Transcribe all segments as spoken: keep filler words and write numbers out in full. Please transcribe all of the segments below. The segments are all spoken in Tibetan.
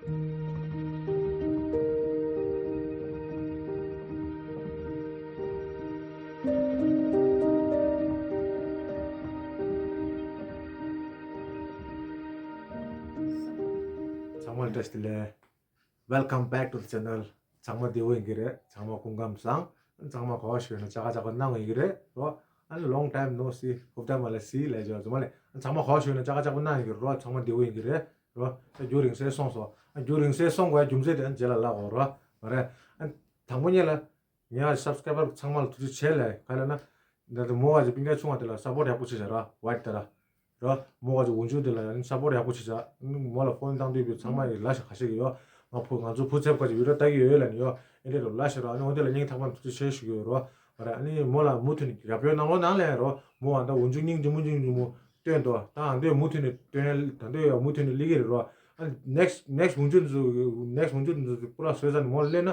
ཚང་མ་ལ་བཀྲ་ཤིས་བདེ་ལེགས། Welcome back to the channel. ཚང་མ་བདེ་པོ་ཡིན་གྱི་རེད། ཚང་མ་སྐུ་ཁམས་བཟང་། ཚང་མ་ག་པར་བཞུགས་ན་ཅ་ག་ཅག་པོ་གནང་ཡོད་ཀྱི་རེད་རོ། ཨ་ནི་long time no see, ཧུབ་ཏ་མ་ལ་སི་ལས་ཅོ་ཙུ་མ་ལས། ཚང་མ་ག་པར་བཞུགས་ན་ཅ་ག་ཅག་པོ་གནང་ཡོད་ཀྱི་རོ། ཚང་མ་བདེ་པོ་ཡིན་གྱི་རེད་རོ། ད་རྒྱུན་རིང་སེ་སོང་སོང་། ཨ་རྒྱུན་རིང་སེ་སོང་དགོས་རྒྱུ་མཚན་དེ་རྗེས་ལ་ལབ་དགོས་རོ། མ་རེད། ཨ་དང་པོ་ཉིད་ལ་ངའི་subscriber ཚང་མ་ལ་ཐུགས་རྗེ་ཆེ་ལབ། ག་ལབ་ན། ད་ལྟ་མོ་བ་ཅིག་སྤུན་ཀྱག་ཆུང་བ་དེ་ལ་support ཡག་པོ་བྱེད་བྱ་ར། ཝའིཊ་ད་ར། ར། མོ་བ་ཅིག་འོག་འཇུག་དེ་ལ་ཡང་support ཡག་པོ་བྱེད་བྱ། མོ་ལ་ཕོན་བཏང་དུས་པའི་ཚང་མ་ཡི་ལ་ཤ་ཁ་ཤས་ཀྱི་ཡོད། ང་ཕོ་ང་ཚོ་བུ་ཚབ་ཀ་ཅིག་བི་ཌི་ཡོ་ལྟ་གི་ཡོད་ལབ་ནི་ཡོད། ཨེ་འདྲས་རོ་ལ་ཤ་ར། ཨ་ནི་འོ་དེ་ལ་སྙིང་ཐག་པ་ནས་ཐུགས་རྗེ་ཆེ་ཞུ་གི་ཡོད་རོ། མ་རེད། ཨ་ནི་མོ་ལ་མུ་མཐུད་ནས་རྒྱབ་སྐྱོར་གནང་རོགས་གནང་ལབ་རོ། མོ་བ་ད་འོག་འཇུག་སྙིང་རྗེ་མོ་སྙིང་རྗེ་མོ་སྟོན་ཏོ། ད་ཨ་འདོད་མུ་མཐུད་ནས་སྟོན་ད་འདོད་ཡ་མུ་མཐུད་ནས་ལི་གི་རེད་རོ། ཨ་next next འོག་འཇུག་འདི་ཚོ་next འོག་འཇུག་འདི་ཚོ་པུ་ར་བཟོས་ཚར་ནས་མོ་ལ་སླེབས་ན།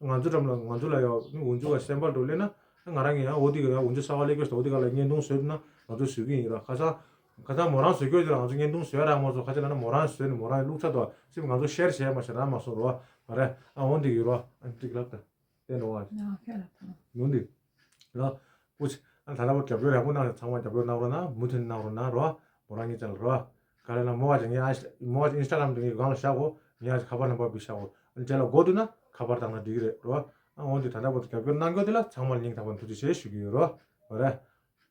ང་ཚོ་འགྲམ་ལ་ང་ཚོ་ལ་ཡང་འོག་འཇུག་ག་སེམས་པ་འགྲོ་སླེབས་ན། ང་རང་གིས་ཡང་འོ་དེ་ག་ཡང་འོག་འཇུག་གསར་པ་སླེབས་ཀྱི་ཡོད་ས་འོ་དེ་ག་ལ་བརྙན་ཐུང་བཟོས་ན་ང་ཚོ་བཟོས་ཀྱི་ཡིན་ར། ཁ་སང་ཁ་སང་མོ་རང་བཟོས་ཀྱི་ཡོད་དེ་ལ་ང་ཚོ་བརྙན་ཐུང་བཟོས་རག་མ་སོང་། ཁ་ཅིག་ལ་ན་མོ་རང་བཟོས་ནས་མོ་རང་བླུགས་ཚར་དོ། སེམས་ང་ཚོ་ཤེར་བྱས་མ་བྱས་རག་མ་སོང་རོ། མ་རེད། ཨ་འོ་འདི་ཡོད་རོ། ཨ་འདི་ལབ་ད། བསྟན་འགྲོ་བ། ཡ་ཁྱེད་ལ་ད། ནོ་འདི། ལོ། ཨུ་ཆི། ཨ་ད་ལྟ་བོ་རྒྱབ་སྐྱོར་ཡག་པོ་གནང་ཚང་མ་རྒྱབ་སྐྱོར་གནང་རོགས་གནང་། མུ་མཐུད་གནང་རོགས་གནང་རོ། མོ་རང་ངའི་ཅ་ལག་རོ། ག་རེ་ན་མོ་བ་ཅིག་ངའི་ཨ་མོ་བ་ཅིག་ཨིན་སི་ཊ་གྷ་རམ་དེ་ངའི་སྒང་ལ་བཞག་གོ། ངའི་ཨ་ཅིག་ཁ་པར་ནམ་བར་བི་བཞག་གོ། ཨ་ཅ་ལག་དགོས་འདུག་ན་ཁ་པར་བཏང་ན་འགྲིག་གི་རེད་རོ། ཨ་འོ་འདི་ད་ལྟ་བོ་རྒྱབ་སྐྱོར་གནང་རྒྱུ་དེ་ལ་ཚང་མ་ལ་སྙིང་ཐག་པ་ནས་ཐུགས་རྗེ་ཆེ་ཞུ་གི་ཡོད་རོ། མོ་ར།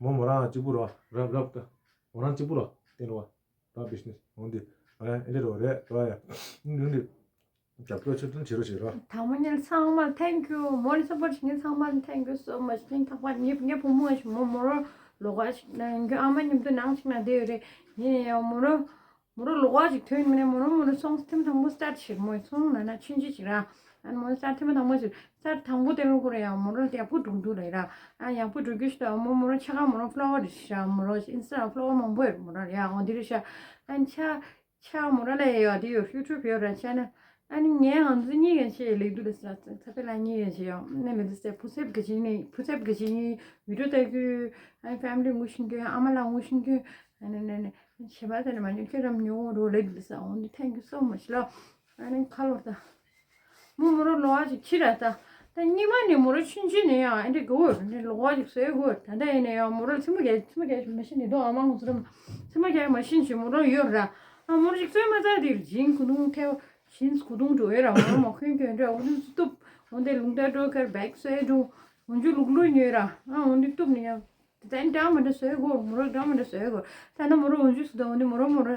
མོ་མོ་རང་གཅིག་པུ་རོ། རབ་རབ་ད། མོ་རང་གཅིག་པུ་རོ། བསྟན་རོ། རོ་བི་ཛི་ནེ་སི་འོ་འདི། ཨ་ཨེ་འདྲ་རོ་རེད་རོ་ཡ། འདི་འདི། རྒྱབ་སྐྱོར་ཆེད་དོན་བྱེད་རོགས་བྱེད་རོགས། དང་པོ་ཉིད་ཚང་མར་thank you། མོ་ལ་སབ་པོར་བྱེད་མཁན་ཚང་མར་thank you so much། སྙིང་ཐག་པ་ངའི་ངའི་བུ་མོ་ཞིག་མོ་མོ་རོ་ལོགས་ཀ་ཞིག་ན་ཡང་ཁྱོད་ཨ་མ་མཉམ་དུ་ནང་ཞིག་ན་བསྡད་ཡོད་རེད། ཡིན་ཡང་མོ་རོ་མོ་རོ་ལོགས་ཀ་ཞིག་ཐོན་མིན་ནས་མོ་རོ་མོ་རོ་སོང་ཐེངས་དང་པོ་སི་ཊར་ཊི་བྱེད་མོ་ཚོང་ན་ན་ཆུན་ཆུན་ཞིག་ར། ཨ་ནི་མོ་རོ་སི་ཊར་ཊི་ཐེངས་མ་དང་པོ་ཞིག་སི་ཊར་ཊི་དང་པོ་དེ་རུ་ཁོ་ར་ཡང་མོ་རོ་ཡག་པོ་འགྲོ་འདུག་ལ་ཡིན་ར། ཨ་ཡག་པོ་འགྲོ་རྒྱུ་ཞིག་ད་མོ་མོ་རོ་ཆ་ག་མོ་རོ་ཕོ་ལོ་ཝར་ཞིག་ར། མོ་རོ་ཨིན་སི་ཊ་ཕོ་ལོ་ཝར་མང་པོ་ཡོད་མོ་རོ་ཡ། འོ་འདི་རེད་ཤག་ཨ་ནི་ཆ། ཆ་མོ་ར་ལ་ཡོད་དེ་ཡོད། ཡུ་ཊུབ་ཡོད་ར་ཆ་ན། ཨ་ནི་ངས་ང་ཚོ་གཉིས་ཀྱི་ཆེད་ལེགས་འདུག་ལ་ཟེར་ཚ་པེ་ལ་གཉིས་ཀྱི་ཆེད་ཡོད་ནས་ལེགས་འདུག་ཟེར། བུ་ཚབ་གི་ཆེད་ནས་བུ་ཚབ་གི་ཆེད་ནས་བི་ཌི་ཡོ་ལྟ་རྒྱུ། ཨ་ནི་ཕེ་མི་ལི་ངུ་ཤིང་གི་ཨ་མ་ལ་ངུ་ཤིང་གི། ཨ་ནི་ནི་ནི་ཞེ་པ་ཟེར་ནས་མ་ཉོ་ཁྱོད་རམ་ཉོ་འོ་རོ་ལེགས་འདུག་ཟེར། འོ་ནི་thank you so much ལོ། ཨ་ནི་ཁ་ལོར་ད། མོ་མོ་རོ་ལོ་བ་ཅིག་ཕྱི་ར་ད། ད་སྙིགས་མ་ནི་མོ་རོ་ཆུན་ཆུན་ནས་ཡང་ཨེ་འདྲ་དགོས་འོ་ནི་ལོ་བ་ཅིག་བཟོས་དགོས། ད་ལྟ་ཡིན་ནས་ཡང་མོ་རོ་མཚན་མོ་རྒྱག་མཚན་མོ་རྒྱག་མ་ཤེས་ནི་དོ། ཨ་མ་ངོ་ཚོ་ར་མཚན་མོ་རྒྱག་མ་ཤེས་ཞེས་མོ་རོ་ཡོད་ར། ཨ་མོ་རོ་ཅིག་བཟོས་མ་ཚར་དེར་ཇིན་གུ་དུང་ཐལ་ཇིན་གུ་དུང་འགྲོ་ཡོད་ར། མོ་རོ་མ་ཁོན་ཁོན་འདྲ་འོ་ནི་བཏུབ། འོ་འདི་ལུང་ད་འགྲོ་ཁར་བེག་བཟོས་འགྲོ། འོ་འཇུ་ལུག་ལུག་ཉོས་ར། ཨ་འོ་འདི་བཏུབ་ནི་ཡང་། དེ་ཙན་འདྲ་མ་འདྲ་བཟོས་དགོས། མོ་རོ་འདྲ་མ་འདྲ་བཟོས་དགོས། ད་ནི་མོ་རོ་འོ་འཇུ་སུ་ད་འོ་འདི་མོ་རོ་མོ་རོ།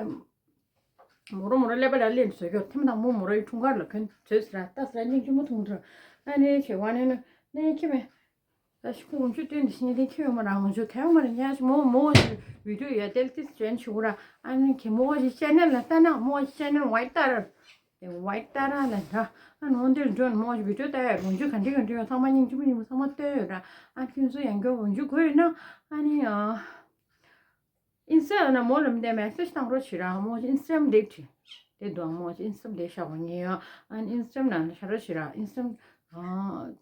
མོ་རོ་མོ་རོ་ཀླད་པ་ལ་ལན་བཟོས་ཀྱོ། ཐེམ་དང་མོ་མོ་རོའི་འཁྲུངས་སྐར་ལ་ཁོན་བཟོས་ཟེར་ཨ། ལྟ་ཟེར་ཨ་སྙིང་རྗེ་མོ་ཐུང་དུ་ཨ་ནེ་ཆེ་བ་ནེ་ན་ནེ་ཁྱི་མེ། ད་ཤི་ཁུ་འོང་ཆུ་སྟོན་འདི་ཤི་ནེ་ཁྱི་ཡོང་མ་རང་འོང་ཆུ་ཁྱི་ཡོང་མ་རང་ཡ་ཤི་མོ་མོ་བི་ཌི་ཡོ་ཡ་ཏེལ་ཏིས་ཅོ་ཡིན་ཆུ་ར། ཨ་ནེ་ཁྱི་མོ་བ་ཞི་ཅེ་ནལ་ལ་ལྟ་ན་མོ་བ་ཞི་ཅེ་ནལ་ཝའི་ཏ་ར། ཝའི་ཏ་ར་ལ་འདྲ། ཨ་ནོ་འདིར་འགྲོ་ན་མོ་བི་ཌི་ཡོ་ལྟ་ཡ་འོང་ཆུ་ག་འདྲི་ག་འདྲི་ཡོང་ཚང་མ་སྙིང་རྗེ་མོ་སྙིང་རྗེ་མོ་ཚང་མ་ལྟོས་ཡོད་ར། ཨ་ཁྱི་ཚོ་ཡང་འགྱོ་འོང་ཆུ་དགོས་ཡོད་ན་ཨ་ནེ་ཨ། ཨིན་སི་ཊ་ན་མོ་ལ་མི་དེ་མེ་སེ་ཇི་བཏང་རོགས་བྱེད་ར། མོ་ཨིན་སི་ཊ་མ་དེ་བྲིས། དེ་དུང་མོ་ཨིན་སི་ཊ་མ་དེ་ཤག་པ་ངེས་ཡོད། ཨ་ཨིན་སི་ཊ་ན་ཤ་རོགས་བྱེད་ར། ཨིན་སི་ཊ་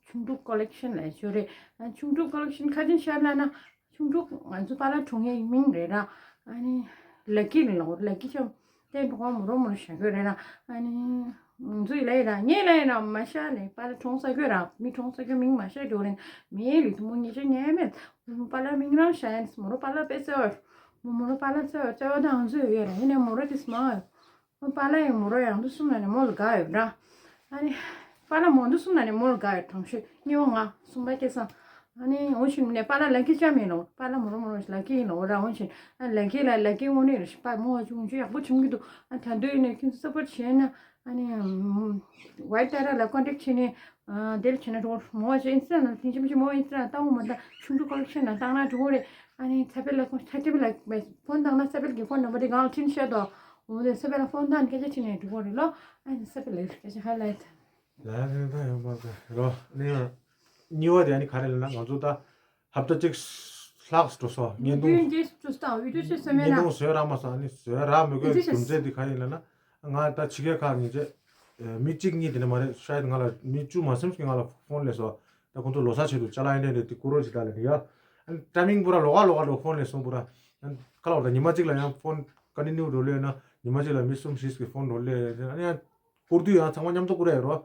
ཆུང་ཕྲུག་ཀོ་ལེག་ཤན་ལས་ཤོ་རེད། ཨ་ཆུང་ཕྲུག་ཀོ་ལེག་ཤན་ཁ་ཅན་ཤར་ལ་ན་ཆུང་ཕྲུག་ང་ཚོ་པཱ་ལགས་འཁྲུངས་ཡས་མིང་རེད་ར། ཨ་ནི་ལ་ཀི་ལ་ལ་ཀི་ཆམ། དེ་འགྲོ་བ་མོ་རོ་མོ་རོ་བྱ་རྒྱུ་རེད་ར། ཨ་ནི་ང་ཚོ་ཡི་ལ་ཡི་ར་ངས་ལ་ཡི་ར་མ་ཤ་ལས་པཱ་ལགས་འཁྲུངས་ས་རྒྱུ་ར། མི་འཁྲུངས་ས་རྒྱུ་མིང་མ་ཤ་འགྲོ་རེད། མི་ལི་ཐུ་མོ་ངེས་ཅན་ངས་མེད། མོ་པཱ་ལགས་མིང་རང་ཤ་ཡན་མོ་རོ་པཱ་ལགས་དཔེ་བརྩེ་བ། མོ་མོ་རོ་པཱ་ལགས་བརྩེ་བ་བརྩེ་བ་དང་ང་ཚོ་ཡོད་ར། ཡིན་ནས་མོ་རོ་དེ་སྨྲ་ཡོད། མོ་པཱ་ལགས་ཡང་མོ་རོ་ཡང་དུ་གསུམ་ལ་ནས་མོ་ལ་དགའ་ཡོད་ར། ཨ་ནི། པཱ་ལགས་མོ་འདི་གསུམ་ནང་ནས་མོ་ལ་དགའ་ཡོད། དང་ཤོས་གཉིས་པ་ང་། གསུམ་པ་སྐལ་བཟང་། ཨ་ནི་འོ་ཤིན་ནས་པཱ་ལགས་ལ་ཀི་ཅམ་ཡིན་ནོ། པཱ་ལགས་མོ་རོ་མོ་རོ་ལ་ཀི་ཡིན་ནོ་ར། འོ་ཤིན་ཨ་ལ་ཀི་ལ་ལ་ཀི་དངོས་གནས་རེད་ཤི་པཱ་མོ་ཅུང་ཅུང་ཡག་པོ་བྱུང་གི་འདུག་ཨ་ད་འདོད་ཡིན་ནས་ཁྱོད་ཚོ་སབ་པོར་བྱས་ན་ཨ་ནི་ཝའི་ཏཱ་ར་ལ་ཀོན་ཊེག་བྱས་ནས་དེར་བྱས་ན་འགྲོ་མོ་ཅི་ཨིན་སི་ཊ་ནང་ཐིང་ཅིམ་ཅིམ་མོ་ཨིན་སི་ཊ་ནང་བཏང་འོང་མ་ད་ཆུང་ཆུང་ཀོ་ལེག་ཤན་ནང་བཏང་ན་འགྲོ་རེད། ཨ་ནི་ཚ་པེ་ལ་ཁོང་ཚ་ཏི་པེ་ལ་ཕོན་བཏང་ན་ཚ་པེ་ལ་གི་ཕོན་ནམ་བར་དེ་གང་ལ་ཁྲིན་ཤ་དོ། འོ་དེ་ཚ་པེ་ལ་ཕོན་བཏང་སྐད་ཆ་ཁྲིན་ནས་འགྲོ་རེད་ལོ། ཨ་ནི་ཚ་པེ་ལ་སྐད་ཆ་ཧ་ལས། ལ་ལ་ད་ཡོང་མ་ག་རོ། ནི་གཉིས་པ་དེ་ཨ་ནི་ག་རེ་ལབ་ན་ང་ཚོ་ད་ཧབ་ཏ་གཅིག་ལྷག་འགྲོ་སོང་། བརྙན་ཐུང་། བརྙན་ཐུང་རྗེས་སུ་བཅུག་སྟངས་བི་ཌི་ཡོ་ཆེ་སོ་མེད་ན། བརྙན་ཐུང་བཟོས་རག་མ་སོང་། ཨ་ནི་བཟོས་རག་མི་དགོས། རྒྱུ་མཚན་དེ་ག་ཡིན་ལབ་ན་ང་ད་ཕྱི་རྒྱལ་ཁག་ཉིན་རྗེས་མི་གཅིག་གཉིས་དེ་འདྲ་མ་རེད། ཤ་ཡིད་ང་ལ་མི་བཅུ་མ་ཟིན་ཞིག་ང་ལ་ཕོན་སླེབས་སོང་། ད་ཁོང་ཚོ་ལོ་གསར་ཆེད་དུ་ཅ་ལག་ཨེ་འདྲ་འདྲ་དེ་བསྐུར་རོགས་བྱེད་ད་ལབ་ནི་ཡ། ཨ་ནི་ཊའི་མིང་པུ་ར་ལོགས་ཀ་ལོགས་ཀ་འགྲོ་ཕོན་སླེབས་སོང་པུ་ར། ཨ་ནི་ཁ་ལོ་ད་ཉི་མ་གཅིག་ལ་ཡང་ཕོན་ཀོན་ཊི་ནིའུ་འགྲོ་སླེབས་ན་ཉི་མ་གཅིག་ལ་མི་གསུམ་བཞི་ཞིག་གི་ཕོན་འགྲོ་སླེབས། ཨ་ནི་ཡང་ སྤོར་དུས་ཡང་ཚང་མ་མཉམ་དུ་བསྐུར་ཡ་ཡོད་རོ།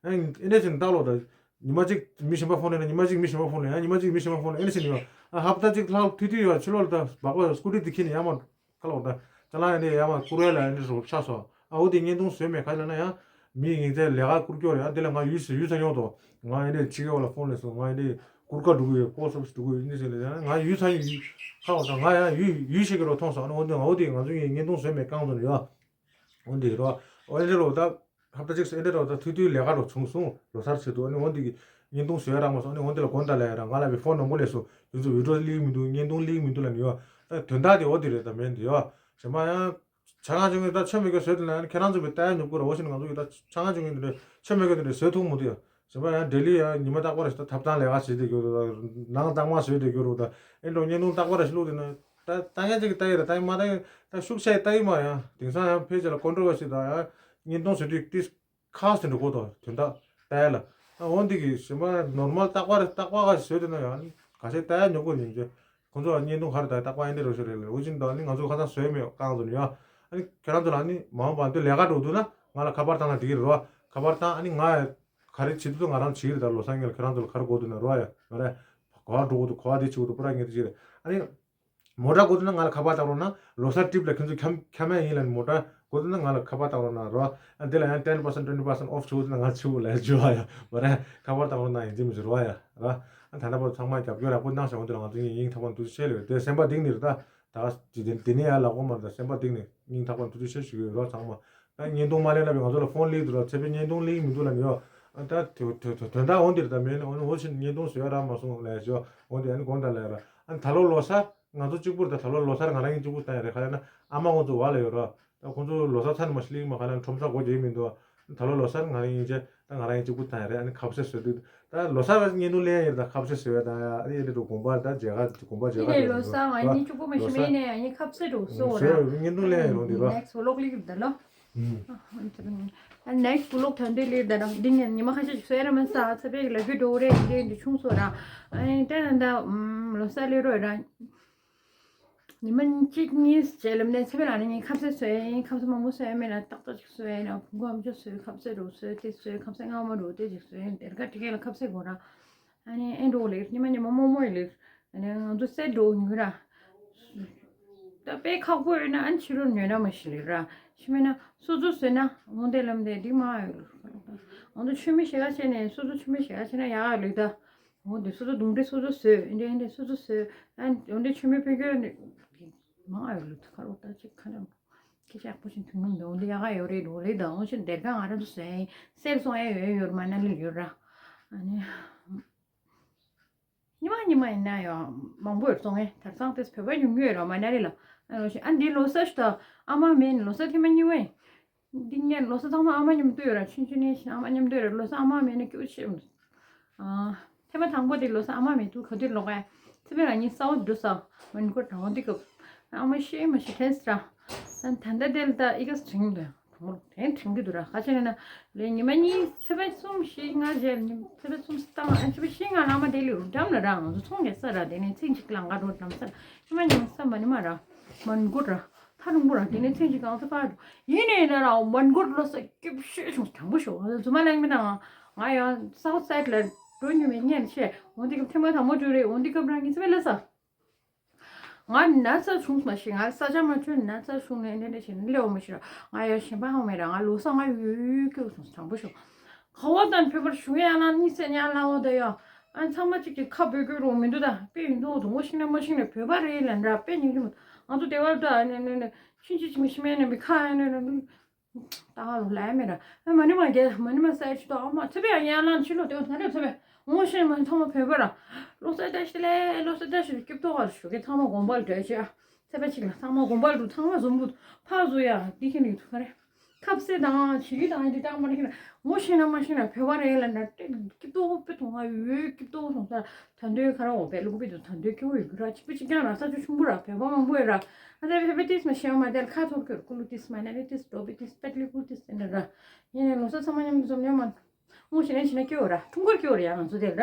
ཨ་ནི་ཨེ་འདྲ་བྱས་ནས་ལྟ་ལོ་ད། ཉི་མ་གཅིག་མི་གཞན་པ་ཕོན་ལེན་ན་ཉི་མ་གཅིག་མི་གཞན་པ་ཕོན་ལེན་ཡང་ཉི་མ་གཅིག་མི་གཞན་པ་ཕོན་ལེན་ཨེ་འདྲ་བྱས་ནས་ཡོད། ཨ་ཧབ་ཏ་གཅིག་ལྷག་མཐུད་དུས་ཡོད་ཕྱི་ལོགས་ལ་ད་སྦག་སྦག་སྐུ་དྲི་དེ་ཁྱེར་ནས་ཡར་མར་ཁ་ལོག་ད། ཅ་ལག་ཨེ་འདྲ་ཡར་མར་བསྐུར་ཡ་ལ་ཨེ་འདྲ་རོ་ཆགས་སོང་། ཨ་འོ་དེ་བརྙན་ཐུང་བཟོས་མེད་ག་ལ་ན་ཡང་། མི་ངེད་ཚོའི་ལས་ཀ་བསྐུར་སྐྱོར་ཡང་དེ་ལ་ང་ཡུལ་ས་ཡུལ་ས་ཡོང་དོ། ང་ཨེ་འདྲས་ཕྱི་རྒྱལ་བ་ལ་ཕོན་ལེན་སོང་། ང་ཨེ་འདྲས་གུར་དཀར་འགྲོ་གི་ཡོད། པོ་སོབ་སི་འགྲོ་གི་ཡོད་ནི་ཟེར་ལ་ཡང་ང་ཡུལ་ས་ཡུལ་ཁ་བ་དང་ང་ཡང་ཡུལ་ཡུལ་ཤེས་ཀྱི་རོ་མཐོང་སོང་། ཨ་ནི་འོ་འདི་ང་འོ་དེ་ང་ཚོ་ཡི་བརྙན་ཐུང་བཟོས་མེད་རྐང་ཚོ་ནས་ཡོད། འོ་འདི་རོ། འོ་འདི་རོ་ད། ཧབ་ཏ་གཅིག་སོང་ཨེ་འདྲས་རོ་ད་ཐུག་དུས་ལས་ཀ་རོ་བྱུང་སོང་ལོ་སར་ཆེད་དུ། ཨ་ནི་འོ་འདི་གི་བརྙན་ཐུང་བཟོས་རག་མ་སོང་། ཨ་ནི་འོ་འདི་ལ་དགོངས་དག་ལ་ཡ་ར་ང་ལ་བི་ཕོན་ནང་པོ་ལས་སོང་། ཡུལ་ཚོ་བི་ཌིའོ་སླེབས་མི་འདུག་བརྙན་ཐུང་སླེབས་མི་འདུག་ལ་ནི་ཡོད། ད་དོན་དག་དེ་འོ་དེ་རེད་ད་མེད་འདི་ཡོད། གཞན་པ་ཡང་། ཆ་ཚང་བྱུང་ཡོད་ད་ཆ་མེད་གི་བཟོས་དེ་ན་ཁྱེད་རང་ཚོ་བའི་ལྟ་ཡ་ཉོབ་ཀྱི་ར་འོ་ཞིག་ང་ཚོ་གི་ད་ཆ་ཚང་བྱུང་ཡོད་དེ་འདྲ་ཆ་མེད་གི་དེ་འདྲ་བཟོས་ཐུབ་མོ་དེ་ཡ། བྱས་པ་ཡང་ལྡི་ལི་ཡ་ཉི་མ་རྟག་པར་ཞིག་ད་ཐབ་ཚང་ལས་ཀ་བྱེད་དེ་གྱུར་རོ་ད་ནང་གཙང་མ་བཟོས་དེ་གྱུར་རོ་ད་ཨེ་འགྲོ་བརྙན་ཐུང་རྟག་པར་ཞིག་བླུགས་དེ་ན་ད་ལྟ་མཁན་ཅིག་གི་ལྟ་ཡི་ར་ལྟ་ཡི་མ་ལྟ་ཡི་ད་ཤུགས་ཆེ་ལྟ་ཡི་མ་ཡ་དེང་སང་ཡང་ཕལ་ཆེར་ལ་ཀོན་ཊོ་བར་སི་དང་ཡ་བརྙན་ཐུང་བཟོས་དུས་ཏིས་ཁག་ཟིན་འགྲོ་གོ་དོ་དོན་དག་ལྟ་ཡ་ལ་ཨ་འོ་འདི་གི་ཞིམ་པ་ནོར་མལ་རྟག་པར་རྟག་པར་ག་བཟོས་དེ་ན་ཡང་ག་ཚད་ལྟ་ཡ་ཉོ་གོ་ཉིན་ཅེ། ཁོང་ཚོ་བརྙན་ཐུང་ག་རེ་ད་རྟག་པར་ཨེ་འདྲ་རོ་ཞིག་རེད་ལ་འུ་ཅིན་དང་ནི་ང་ཚོ་ཁ་སང་བཟོས་མེད་རྐང་ཚོ་ནི་ཡ། ཨ་ནི་ཁྱེད་རང་ཚོ་ལ་ནི་མ་འོངས་པ་འདི་ལས་ཀ་འགྲོ་འདུག་ན་ང་ལ་ཁ་པར་བཏང་ན་འགྲིག་གི་རེད་རོ། ཁ་པར་བཏང་ཨ་ནི་ང་ག་རེ་བྱེད་འདུག་ང་རང་བྱེད་ཀྱི་རེད་ད་ལོ་སང་ཉིན་ལ་ཁྱེད་རང་ཚོ་ལ་ག་རེ་དགོས་འདུག་ན་རོ་ཡ་ང་རེ་ག་བ་འགྲོ་དགོས་འདུག་ག་བ་དེ་བྱེད་དགོས་འདུག་པུ་ར་ངས་དེ་བྱེད་རེད། ཨ་ནི་མོ་ཊ་དགོས་འདུག་ན་ང་ལ་ཁ་པར་བཏང་རོགས་གནང་། ལོ་གསར་ཊིབ་ལ་ཁྱེད་ཚོ་འཁྱམ་འཁྱམ་ཡ་ཡིན་ལ་ནི་མོ་ཊ་དགོས་འདུག་ན་ང་ལ་ཁ་པར་བཏང་རོགས་གནང་རོགས། ཨ་འདི་ལ་ཡང་ten percent twenty percent off བྱུང་འདུག་ན་ང་ཆུ་བོ་ལ་ཆུ་བ་ཡ་མོ་ཊ་ཁ་པར་བཏང་རོགས་གནང་ཡིན་གཅིག་མིན་གཅིག་རོགས་ཡ་ར། ཨ་ད་ལྟ་བར་ཚང་མ་རྒྱབ་སྐྱོར་ཡག་པོ་གནང་བཞག་འོང་དུས་ལ་ང་ཚོ་སྙིང་ཐག་པ་ནས་ཐུགས་རྗེ་ཆེ་ལེ། དེ་སེམས་པ་གཏིང་ནས་རེད་ད། ད་དེ་ནས་ཡར་ལབ་དགོས་མ་རེད་ད། སེམས་པ་གཏིང་ནས་སྙིང་ཐག་པ་ནས་ཐུགས་རྗེ་ཆེ་ཞུ་གི་ཡོད་རོགས་ཚང་མ། ད་བརྙན་ཐུང་མ་ལེན་ལབ་པའི་ང་ཚོ་ལ་ཕོན་སླེབས་འདུག་ར་ཚེ་འཕེལ་བརྙན་ཐུང་སླེབས་མི་འདུག་ལབ་ནས་ཡོད། ད་དེ་དོན་དག་འོང་འདིར་ད་མེད་ནས་འོ་ནི་འོ་ཕྱིན་བརྙན་ཐུང་བཟོས་ཡ་རག་མ་སོང་ལས་ཞོ་འོ་འདི་ཨ་ནི་དགོངས་དག་ལས་ར། ཨ་ནི་ད་ལོ་ལོ་གསར་ང་ཚོ་གཅིག་པུར་ད་ད་ལོ་ལོ་གསར་ང་རང་གཉིས་གཅིག་པུ་བཏང་ཡ་རེད། ག་ལབ་ན་ཨ་མ་ཁོང་ཚོ་བ་ལ་ཡོད་ར། ད་ཁོང་ཚོ་ལོ་གསར་ཚར་ནས་མ་ཤི་ལིག་མ་ག་ལ་ཁྲོམ་ས་སྒོ་རྒྱག་མི་འདུག་ད་ལོ་ལོ་གསར་ང་རང་གཉིས་ཆ་ད་ང་རང་གཉིས་གཅིག་པུ་བཏང་ཡ་རེད། ཨ་ནི་ཁ་ཟས་བཟོས་དུས་ད་ལོ་གསར་བརྙན་ཐུང་ལེན་ཡ་ཡིན་ད་ཁ་ཟས་བཟོས་ཡ་ད་ཨ་ནི་ཨེ་རེད་འགྲོ་དགོན་པ་ད་མཇལ་ཁ་དགོན་པ་མཇལ་ཁ་ཡིན་ནས་ལོ་གསར་ང་གཉིས་གཅིག་པུ་མ་ཤི་མེད་ནས་ཨ་ནི་ཁ་ཟས་འགྲོ་བཟོ་ར། བརྙན་ཐུང་ལེན་ཡ་ཡོང་དུས་ར། next vlog ལེགས་ད་ལོ། ཨ་next vlog ད་འདི་ལེགས་ད་ལོ། འདི་ངས་ཉི་མ་ཁ་ཤས་ཤིག་བཟོས་ར་མ་ས་ཚ་པའི་ལ་རྒྱུ་འགྲོ་རེད་འདི་འདི་ཆུང་སོ་ར། ཨ་ནི་ད་ད་ལོ་གསར་ལེ་རོ་ར། ཉི་མ་གཅིག་གཉིས་རྗེས་ལ་ནས་ཚེ་འཕེལ་ལགས་ནས་ངས་ཁ་ཟས་བཟོས་ཡིན། ཁ་ཟས་མང་པོ་བཟོས་ཡིན་མེད་ན་ཏག་ཏག་ཅིག་བཟོས་ཡིན་ན་བོང་གུ་ཨམ་ཅོག་བཟོས་ཁ་ཟས་རོ་བཟོས་དེ་བཟོས་ཁ་ཟས་མངར་མོ་རོ་དེ་ཅིག་བཟོས་ཡིན། དེར་ཁ་ཏི་ཀེ་ལ་ཁ་ཟས་དགོས་ར། ཨ་ནི་ཨེ་འགྲོ་ལེགས་ཉི་མ་ཉི་མ་རྨོ་མོ་ཡི་ལེགས་ཨ་ནི་ང་ཚོ་སེ་འགྲོ་ཉུལ་ར། ད་དཔེ་ཁག་པོ་ཡོད་ན་ཨ་ནི་ཕྱི་ལོར་ཉོས་ན་མ་ཤི་ལེགས་ར། ཤི་མེད་ན་སོ་སོ་བཟོས་ན་འོང་དེ་ལམ་དེ་འདི་མ་ཡོད་ལེགས། ང་ཚོ་ཆུ་མི་ཞེ་ག་བྱས་ནས་སོ་སོ་ཆུ་མི་ཞེ་ག་བྱས་ན་ཡག་ལེགས་ད། འོ་འདི་སོ་སོ་གདོང་འདྲེ་སོ་སོ་བཟོས་འདྲེ་འདྲེ་སོ་སོ་བཟོས། ཨ་འོ་འདི་ཆུ་མི་ཕེ་གྱོ་མང་ཨ་ཡོད་ལུག་ཁ་རོག་ད་ཅིག་ཁ་ནམ་སྐད་ཆ་ཡག་པོ་ཞིག་ཐུང་ངམ་འདི་འོ་འདི་ཡག་ག་ཡོད་རེད་འགྲོ་རེད་ད། འོ་ཞིག་སྡེར་ཁ་ང་རང་ཚོ་བཟོས་ཡིན་སེར་སོང་ཨེ་ཡོད་ཡོད་མ་ན་ལི་ཡོད་ར། ཨ་ནི་ཉི་མ་ཉི་མ་ཡིན་ན་ཡང་མང་པོ་ཡོད་སོང་ཨེ་དར་སང་ཏེས་བོད་པ་ཉུང་ཉུང་ཡོད་ར་མ་ན་ལི་ལ། ཨ་འོ་ཞིག་ཨ་འདི་ལོ་གསར་ཞིག་ད་ཨ་མ་མེད་ནི་ལོ་གསར་ཐེངས་མ་གཉིས་པ་ཡིན། འདི་ངས་ལོ་གསར་ཚང་མ་ཨ་མ་མཉམ་དུ་ཡོད་ར། ཆུང་ཆུང་ནས་བཞིན་ཨ་མ་མཉམ་དུ་ཡོད་ར། ལོ་གསར་ཨ་མ་མེད་ན་སྐྱིད་པོ་ཆེ་མི་འདུག་ཨ་ཐེངས་མ་དང་པོ་དེ་ལོ་གསར་ཨ་མ་མེད་དུས་ག་དུས་ལོག་ཡ། ཚེ་འཕེལ་ལགས་གཉིས་ས་འོག་འགྲོ་ས་མོན་གྷོ་དང་པོ་འདི་སྐབས་ཨ་མ་ཤེས་མ་ཤེས་དྲན་སྲིད་ར། ད་ད་ལྟ་དེ་ལ་ད་ཨི་ག་དྲན་གི་འདུག་གྲོང་ཁོ་དྲན་དྲན་གི་འདུག་ར། ག་ཅི་ན་ན་ལས་ཉི་མ་གཉིས་ཚེ་འཕེལ་གསུམ་བཞི་ལྔ་བརྒྱད་ཉི་ཚེ་འཕེལ་གསུམ་བཏང་ཨ་ཚེ་འཕེལ་བཞི་ལྔ་ལ་མ་དེ་ལས་རུ་འགྲམ་ལ་ར་ང་ཚོ་ཚོང་རྒྱག་ས་ར། དེ་ནས་ཚིག་གཅིག་ལ་འགའ་འགྲོ་འགྲམ་ས་ཉི་མ་ཉི་མ་ས་མ་ཉི་མ་ར་མོན་གྷོ་ར། ཐག་རིང་པོ་ར། དེ་ནས་ཚེ་གཅིག་གང་ཚེ་ཕར་འགྲོ། ཡིན་ནའི་ན་ར་མོན་གྷོར་ལོ་གསར་སྐྱིད་པོ་ཤོས་བྱུང་དྲང་པོ་ཤོག་རྫུན་མ་གླེང་མི་དང་། ང་ཡང་སའུ་ཐ་སའིད་ལ་འགྲོ་མྱོང་མེད་ངས་ཤེས། འོ་འདི་སྐབས་ཐེངས་མ་དང་པོ་འགྲོ་རེད། འོ་འདི་སྐབས་རང་གི་ཚེ་བའི་ལ་ས། ང་ན་ཚ་བྱུང་མ་ཤེས། ང་ས་ཆ་མ་བྱུང་ན་ཚ་བྱུང་ནས་འདྲ་འདྲ་བྱས་ནས་སླེབས་མ་ཤེས་ར། ང་ཡང་གཞན་པ་ཧང་མེད་ར། ང་ལོ་གསར་ང་ཡོད་ཡོད་སྐྱིད་པོ་བྱུང་དྲང་པོ་ཤོག་ཁ་བ་དང་བོད་པར་ཞུ་ཡ་ལ་གཉིད་སད་ཉལ་ལ་འོ་ད་ཡ། ཨ་ཚང་མ་གཅིག་གི་ཁ་བོད་སྐད་རོགས་མི་འདུག་ད་དཔེ་ཡིན་འདུག་འདུག་ངོ་ཤེས་ན་མ་ཤེས་ན་བོད་པ་རེད་ལ་འདྲ་དཔེ་ཉིན་རྒྱུ་མ། ང་ཚོ་དེ་བར་དུ་ཨ་ནི་ནི་ནི་ཤིན་ཅི་ཅི་མི་ཤི་མེད་ནི་མི་ཁ་ཨ་ནི་ནི་ནི་ད་ང་ལོ་ལ་ཡ་མེད་ར། ཨ་མ་ནི་མ་རྒྱལ་མ་ནི་མ་ས་ཡ་ཆུ་དོག་ཨ་མ་ཚེ་བའི་ཡ་ཡ་ལང་ཕྱི་ལོ་དེ་བ་ད་རེ་ཚེ་བའི་ངོ་ཤེས་མ་ཚང་མ་བོད་པ་ར། ལོ་སར་བཀྲ་ཤིས་བདེ་ལེགས། ལོ་སར་བཀྲ་ཤིས་བདེ་ལེགས། སྐྱིད་ཐོག་ག་ཞུ་གི་ཚང་མ་དགོན་པར་འགྲོ་ཆེ་ཨ། ཚེ་བའི་ཅིག་ལ་ཚང་མ་དགོན་པར་འགྲོ་ཚང་མ་འཛོམས་འདུག་ཕར་བཟོ་ཡ་འདི་ཁྱེད་ནི་ཐུག་ག་རེ། ཁབ་སེ་དང་བྱི་རིལ་དང་འདི་སྐྲག་མ་རེད་ན། ངོ་ཤེས་ན་མ་ཤེས་ན་བོད་པ་རེད་ལ་ན་སྐྱིད་ཏོ་དཔེ་ཐོང་ང་ཡོད་སྐྱིད་ཏོ་སོང་ས། ད་འདོད་ཁ་ར་འོ་བས་ལུག་པི་དུ་ད་འདོད་སྐྱིད་པོ་ཡོད་གི་ར། གཅིག་པུ་གཅིག་རྐྱང་ར་ས་ཆུ་ཆུང་པོ་ར་བོད་པ་མང་པོ་ཡོད་ར། ཨ་ད་བོད་པ་ཏིས་མ་ཤེས་མ་དེར་ཁ་ཐོར་གི་ར་ཀུ་ལུ་ཏིས་མ་ན་རེ་ཏིས་འགྲོ་པི་ཏིས་པད་ལི་ཀུ་ཏིས་ཟེར་ན་ར། ཡིན་ནའི་ལོ་ས་ཚང་མ་མཉམ་དུ་འཛོམས་ཡོད་མ། ངོ་ཤེས་ན་ཤེས་ན་སྐྱིད་པོ་ར་ཁྲུང་ཁོར་སྐྱིད་པོ་ར་ཡ་ང་ཚོ་དེར་ར།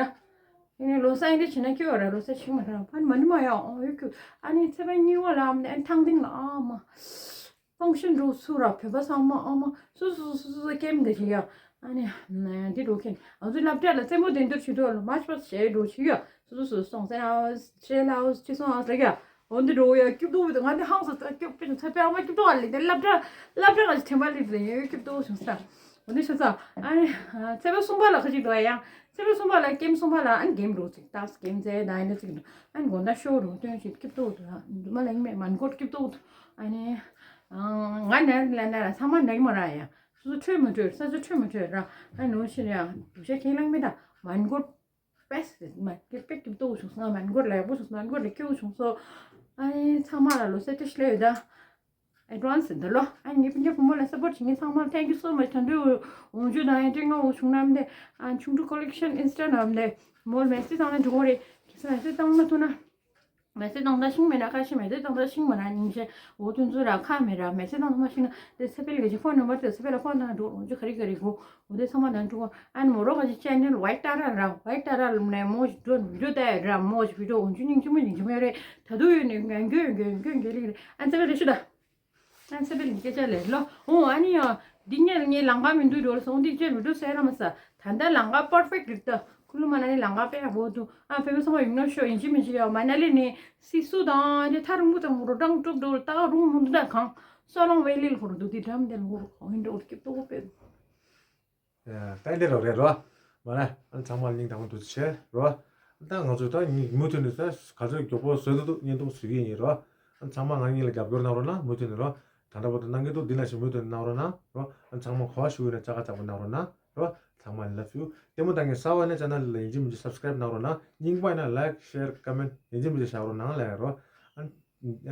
ཡིན་ནའི་ལོ་ས་ཡིན་དེ་ཤེས་ན་སྐྱིད་པོ་ར་ལོ་ས་ཆིག་མ་ར་ཕན་མ་ནི་མ་ཡ་ཨོ་ཡོད་ཁྱོད་ཨ་ནི་ཚེ་བ་གཉིས་པ་ལ་ཨ་མ་ནི་ཨ་ནི་ཐང་ཏིང་ལ་ཨ་མ། ཕང་ཤན་འགྲོ་སུ་ར་བོད་པ་ཚང་མ་ཨ་མ་སུ་སུ་སུ་སུ་སུ་ཀེམ་ག་ཞིག་ཡ། ཨ་ནི་འདི་འགྲོ་མཁན་ང་ཚོའི་སློབ་གྲྭ་ལ་རྩེད་མོ་འདི་འདུར་བྱེད་འགྲོ་ལ་མ་ཆ་བ་ཞེ་འགྲོ་ཆི་ཡ། སུ་སུ་སུ་སོང་ཟེར་ཨ་ཤེ་ལ་ཨ་ཅི་སོང་ཨ་ཟེར་ཡ། འོ་འདི་འགྲོ་ཡ་སྐྱིད་པོ་འདུག་ང་འདི་ཧང་སོ་སྐྱིད་པོ་ཚ་པའི་ཨ་མ་སྐྱིད་པོ་ཨ་ལི་འདི་སློབ་གྲྭ་སློབ་གྲྭ་ང་ཚོ་ཐེམ་པ་ལི་འདི་ཡ་སྐྱིད་པོ་བྱུང་ས། འོ་འདི་ཤ་ཚ་ཨ་ནི་ཚེ་བ་གསུམ་པ་ལ་ཁ་ཅིག་འགྲོ་ཡ་ཡང་། ཚེ་བ་གསུམ་པ་ལ་ཀེམ་གསུམ་པ་ལ་ཨན་གེམ་རུ་ཅིག་ཏག་གེམ་ཟེར་ད་ཨན་ཅིག་འདུག་ཨན་དགོང་དག་ཤོ་རུ་སྟོན་ཞིག་སྐྱིད་ཏོག་འདུག་མ་ལ་ཡིན་མེད་མན་གོད་སྐྱིད་ཏོག་འདུག་ཨ་ནི་ང་ནར་ལ་ནར་ཚང་མ་ནག་མ་ར་ཡ། སོ་སོ་འཕྲོད་མ་འཕྲོད་ས་སོ་འཕྲོད་མ་འཕྲོད་ར། ཨ་ནོ་ཤི་ར་དུ་ཤ་ཁེང་ལང་མེད་ད་མན་གོད་པེས་མ་སྐྱིད་པེ་སྐྱིད་ཏོག་བྱུང་སོང་མན་གོད་ལ་ཡག་པོ་བྱུང་སོང་མན་གོད་ལ་སྐྱིད་པོ་བྱུང་སོང་། ཨ་ནི་ཚང་མ་ལ་ལོ་སེ་ཏེ་ཤི་ལེ་ཡོད་ད། Advance འདི་ལོ། ཨ་ངའི་སྤུན་ཀྱག་བུ་མོ་ལ་support བྱེད་མཁན་ཚང་མར་thank you so much། ད་འདོད་འོང་རྒྱུ་དང་ཡང་སྤྲིན་ངག་འོ་བྱུང་ནམ་དེ་ཨ་ཆུང་ཆུང་collection Insta ནམ་དེ་མོལ་message བཏང་ན་འགྲོ་གི་རེད། ཁྱེད་ཚོ་message བཏང་ན་ཐུག་ན་message བཏང་ད་ཤིང་མེད་ན་ཁ་ཤི་message བཏང་ད་ཤིང་མ་ན་ཉིན་ཤེ་འོ་དུ་འཛུ་ར་ཁ་མེད་ར་message བཏང་མ་ཤིང་ན་དེ་སེ་པེལ་གི་ཅི་phone number དེ་སེ་པེལ་ལ་phone བཏང་འགྲོ་འོང་རྒྱུ་ག་རེ་ག་རེ་གོ་འོ་དེ་ཚང་མ་ན་འགྲོ་གོ་ཨ་ནི་མོ་རོ་ག་ཅི་channel White Tara ར་White Tara ལ་ནས་མོ་ཞིག་འགྲོ་འགྲོ་ད་ར་མོ་ཞིག་video འོང་རྒྱུ་སྙིང་རྗེ་མོ་སྙིང་རྗེ་མོ་རེད། ད་དུ་ཡོད་ནས་འགན་འགན་འགན་འགན་འགན་ལིག་རེད། ཨ་ཚེ་པེ་རེ་ཤུ་ད། ཨ་ཚེ་པེ་ལིག་སྐད་ཆ་ལས་ལོ། འོ་ཨ་ནི་ཡང་འདི་ཉལ་ངའི་ལང་ཀ་མི་འདུག་འགྲོ་སོང་འདི་ཅེ་མི་འདུག་ཟེར་ར་མ་ས། ད་ལྟ་ལང་ཀ་perfect རེད་ད། ཁུ་ལུ་མ་ན་ནི་ལང་ཀ་དཔེ་ཡག་པོ་འདུག་ཨ་ཕེ་མི་སོང་བ་ཡིན་ནོ་ཤོ་ཡིན་གཅིག་མིན་གཅིག་ཡ་མ་ན་ལི་ནི་སི་སུ་དང་ཨ་ནི་ཐ་རུང་བུ་དང་རོ་ཀྲང་ཀྲུབ་འགྲོ་ལྟ་རུང་མི་འདུག་ད་གང་སོ་ལོང་བེ་ལི་ལ་ཧོ་རུ་འདུག་དེ་འགྲམ་དེ་ལ་ཧོ་རུ་གང་ཡིན་འགྲོ་སྐྱིད་པོ་དཔེ། ད་འདི་རོགས་རེད་རོ། མ་ན་ཨ་ཚང་མ་སྙིང་ཐག་པ་འདུག་ཆེ་རོ། ད་ང་ཚོ་ད་ཉིན་མུ་མཐུད་ནས་ད་ག་ཚོད་མགྱོགས་པོ་བཟོས་ཐུབ་ཐུབ་བརྙན་ཐུང་བཟོ་གི་ཡིན་རོ། ཨ་ཚང་མ་ང་གཉིས་ལ་རྒྱབ་སྐྱོར་གནང་རོགས་གནང་མུ་མཐུད་ནས་རོ། ད་ལྟ་བར་དུ་གནང་གི་འདུག་འདི་ནང་བཞིན་མུ་མཐུད་ནས་གནང་རོགས་གནང་རོ། ཨ་ཚང་མ་གོ་བ་ཞུ་གི་ན་ཅ་ག་ཅག་པོ་གནང་རོགས་གནང་རོ། ཚང་མ་ལ་ལབ་ཞུ། ལྟད་མོ་ལྟ་མཁན་གསར་པ་ཡིན་ན་channel ལ་ཡིན་གཅིག་མིན་གཅིག་subscribe གནང་རོགས་གནང་། རྙིང་པ་ཡིན་ན་like share comment ཡིན་གཅིག་མིན་གཅིག་བཞག་རོགས་གནང་ལབ་ཡ་རོ།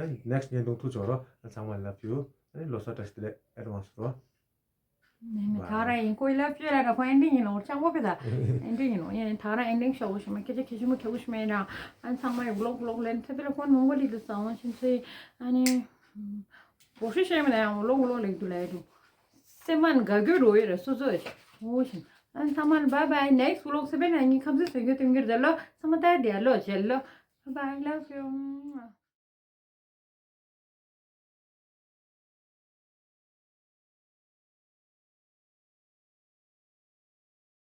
ཨ་next བརྙན་ཐུང་ཐུག་ཆོག་རོ། ཨ་ཚང་མ་ལ་ལབ་ཞུ། ཨ་ནི་ལོ་གསར་བཀྲ་ཤིས་བདེ་ལེགས་advance རོ། ནས་ནས་ད་ར་ཡིན་ཀོ་ལབ་ཅེ་ར་ར་ཁོ་ཨེན་ཌིང་ཡིན་ལོ་ཅང་པོ་ཕེ་ད། ཨེན་ཌིང་ཡིན་ལོ་ཡིན་ད་ར་ཨེན་ཌིང་ཤོག་གོ་ཤི་མ་སྐད་ཆ་ཁྱེད་ཤི་མོ་ཁྱེད་གོ་ཤི་མ་ཡིན་ར། ཨ་ཚང་མ་ཡི་ཝི་ལོག་ཝི་ལོག་ལེན་ཚེ་པེ་ལ་ཕོན་མང་པོ་ལི་དུ་ས་འོང་ཤིན་ཚེ་ཨ་ནི་བོ་ཤི་ཤེ་མི་ན་ཡང་ཝི་ལོག་ཝི་ལོག་ལེག་དུ་ལ་ཡ་དུ་སེ་མན་ག་གོ་རོ་ཡི་ར་སོ་སོ་ཡི་འོ་ཤིན་ཨ་ཚང་མ་bye bye next vlog ཚེ་པེ་ན་ངི་ཁམས་སེ་སེ་གོ་ཏིང་གིར་དེ་ལོ་ཚང་མ་ད་དེ་ལོ་ཇེ་ལོ། Bye bye, love you.